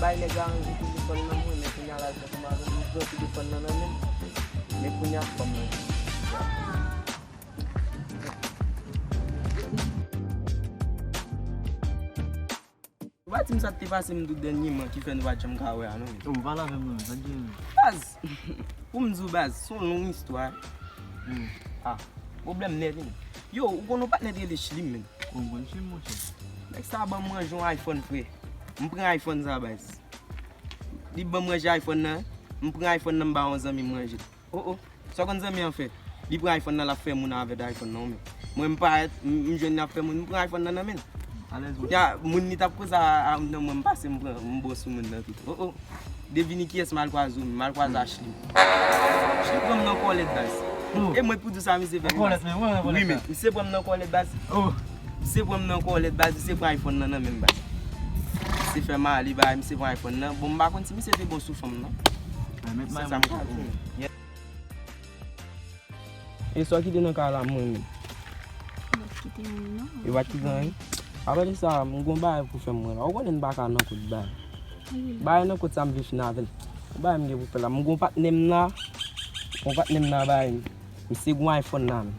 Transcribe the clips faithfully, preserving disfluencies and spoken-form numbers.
Bay nèg la ranje telefòn nan mwen, men kounye a la l fè kòman avè m, m pran telefòn nan nan men l. Men kounye a fanm nan. Ou pa di m sa k te pase m tou dènyèman ki fè nou pa t janm ka wè a non. Ou pale avè m non, sa k gen? Baz, pou m di w baz, se yon long istwa. Hmm. Ah, pwoblèm nèt wi. Yo, ou konn yon patnè ki rele Chlim menm. Ou konn Chlim monchè? Nèg sa ban m ranje yon iPhone frè. M pran iPhone sa baz. Li ban m ranje iPhone nan, m pran iPhone nan m ba yon zanmi m ranje. Oh oh. Sa w konn zanmi an fè? Li pran iPhone nan, l ap fè moun avèk iPhone nan, ou menm. Mwen, m parèt, m, m jwenn li ap fè moun, m pran iPhone nan nan men l. Alèz, monchè. Ya, moun li t ap koze a, a, nan mwen, m pase, m pran, m bo sou moun nan tou. Oh oh. Devine kiyès m al kwaze, m al kwaze a Chlim. Chlim pran m nan kòlèt, baz. Oh. E mwen pou di w sa, misye fè m, baz. Nan kòlèt, men, wè, nan kòlèt. Wi, men, misye pran m nan kòlèt, baz. Oh. Misye pran m nan kòlèt, baz. Misye pran iPhone nan nan men m, baz. Misye fè m ale, bay, misye pran iPhone nan. Bon, m pa konn si misye te bon sou fanm nan. Se sa m ka di w. E sa w kite nan kay la mwen menm? Yo pa t kite anyen non. Yo pa t kite anyen? Apre de sa, m gon bagay pou fè m mwen la. Ou konnen m pa ka nan kout bagay. Bagay nan kout sa m vle fin avè l. Yon bagay m gen pou fè la. M gon patnè m la. Yon patnè m la bay. Misye gon iPhone la menm.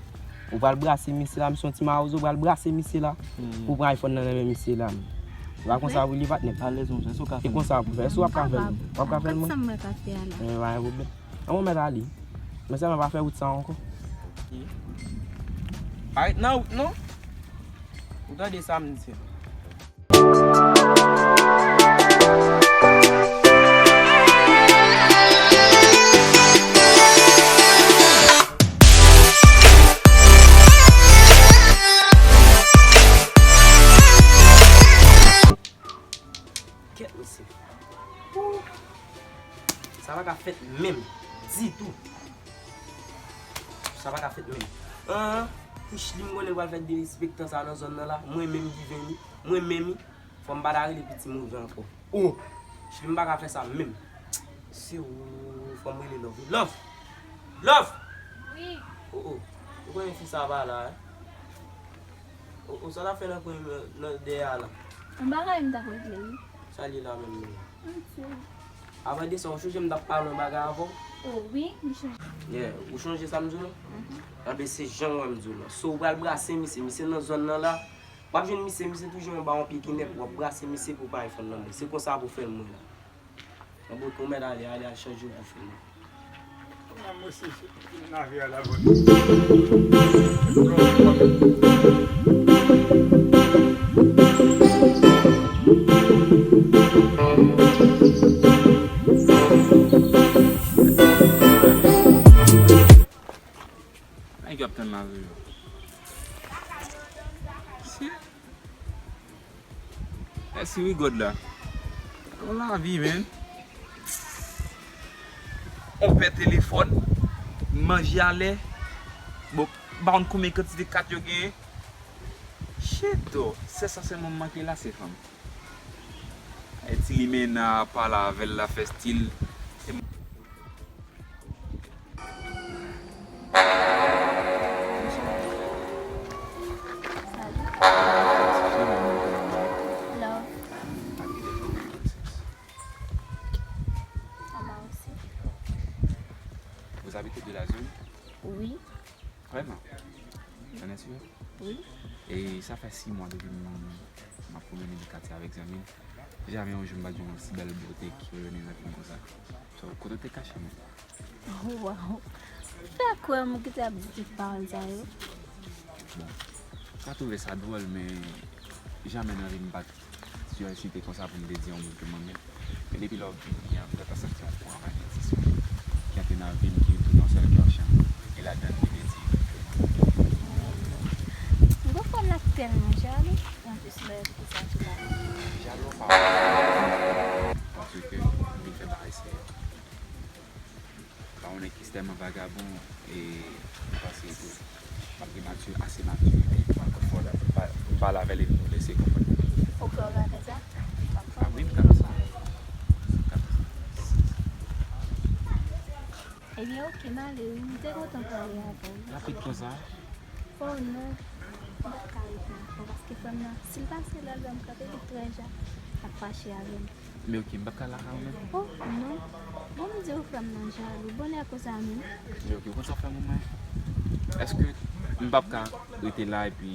Ou pral brase misye la, misye yon ti mawozo, ou pral brase misye la. Pou pran iPhone nan nan men misye la menm. Se pa konsa pou li patnè m. Alèz monchè, sa w ka fè. Se konsa pou fè. Si w ap ka fè l. W ap ka fè l mwen? Sa m mwen ka fè a la. E pa gen pwoblèm. An mwen mèt ale. Men sèlman pa fè wout sa ankò. Arèt nan wout non. Ou tande sa m di? Kèt mesye. Sa pa ka fèt menm. Ditou. Sa pa ka fèt menm. An, pou Chlim konnen pral fè derespektan sa nan zòn nan la. Mwen menm ki vini. Mwen menm. Fò m pa ta rele piti move ankò. Oh! Chlim pa ka fè sa menm. Se ou, fò m rele Love. Love! Love! Wi. Oh, oh. Ou konnen fi sa pa la, en? Ou, ou sa l ap fè nan kwen nan dèyè a la? Yon bagay m t ap regle wi. Sa l ye la menm menm? M di w. Apre de sa, ou chonje m t ap pale yon bagay avè w? Oh wi, m chonje. Yeah, ou chonje sa m di w lan? Mhm. Anben se jan w wè m di w lan. So ou pral brase misye, misye nan zòn nan la. W ap jwenn misye, misye toujou anba yon pye ki nèg, w ap brase misye pou w pa fè l nan men. Se konsa pou fè l mwen la. Anben ou mèt ale, ale al chanje w pou fè l. Kòman mesye fin lave a la vòt? Nèg yo ap tann lave yo. Si. Mèsi wi God la. Yon lavi, men. On pè telefòn, manje alè. Bon, m pa konn konbyen kantite kat yo genyen. Shit, though. Sèl sa sèlman m manke la, se fanm. E ti limena, pale avè l la, fè stil. Salut. Love. Ça va aussi. Vous habitez de la zone? Oui. Vraiment? Vous êtes sûr? Oui. E sa fè sis mwa depi m, m ap pwomennen nan katye avèk zanmi m. Jamè yon jou m pa t jwenn yon si bèl bote ki reyone nan vi m konsa. So, kote w te kache menm? Waw. Fè kwè m ki te ap di tout pawòl sa yo. Bon, m ka twouve sa dwòl, men jamè nan vi m pa t sijete konsa pou m te di yon moun ke m renmen. Men depi lè w vini an, m gentan santi yon kouran magnetis ki antre nan vi m, ki tounen yon sèl kè chan. E ladan l, li te di. M konprann l ap tèlman jalou. Anplis, lè yo kite sa tou la. Jalou pa. Paske m vin fè bagay serye. Pa yon nèg ki tèlman vagabon e m panse ke m ap gen mati-, ase matirite pou m konfòtab pou m pa-, pou m pale avè l e nou lese konprann. Ou kwè w ka fè sa? A wi, m ka fè sa. M ka fè sa. Ebyen, oke, m ale wi. M te kontan pale avè w. Rapid konsa? Oh non, m pa ka ret non. Bon, paske fanm nan, si l pase lòt bò, m kanpe li trè ja. ap fache avè m. Men oke, m p ap ka lakay ou menm. Oh, non. Bon, m di w frè m nan jalou. Bonè konsa menm. Men oke, ou konn sa w fè m ou mwen? Èske m p ap ka rete la epi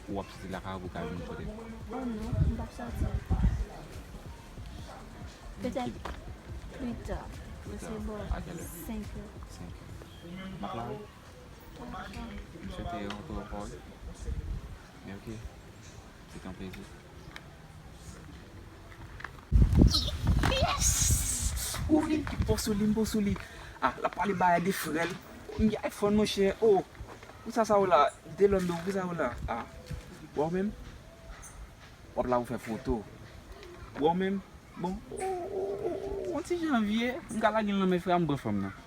ou ap soti lakay ou pou ka vin kote m? Oh non, m p ap soti. Petèt pli ta. Mwen se bò A kèlè? Senk è. Senk è. M ap la wi. M swete rankontre w ankò wi. Men oke. Se te yon plezi. Yes! Ou vin ki bon sou li, m bon sou li. Ah, l ap pale bagay de frè l. M gen iPhone, monchè. Oh! Pou sa sa ou la? De lòn do, pou sa ou la? Ah. Bon, menm. W ap la pou fè foto. Bon, menm. Bon. Oh, oh, oh, oh, yon ti janvye. M ka lage l nan men frè m, m pran fanm nan.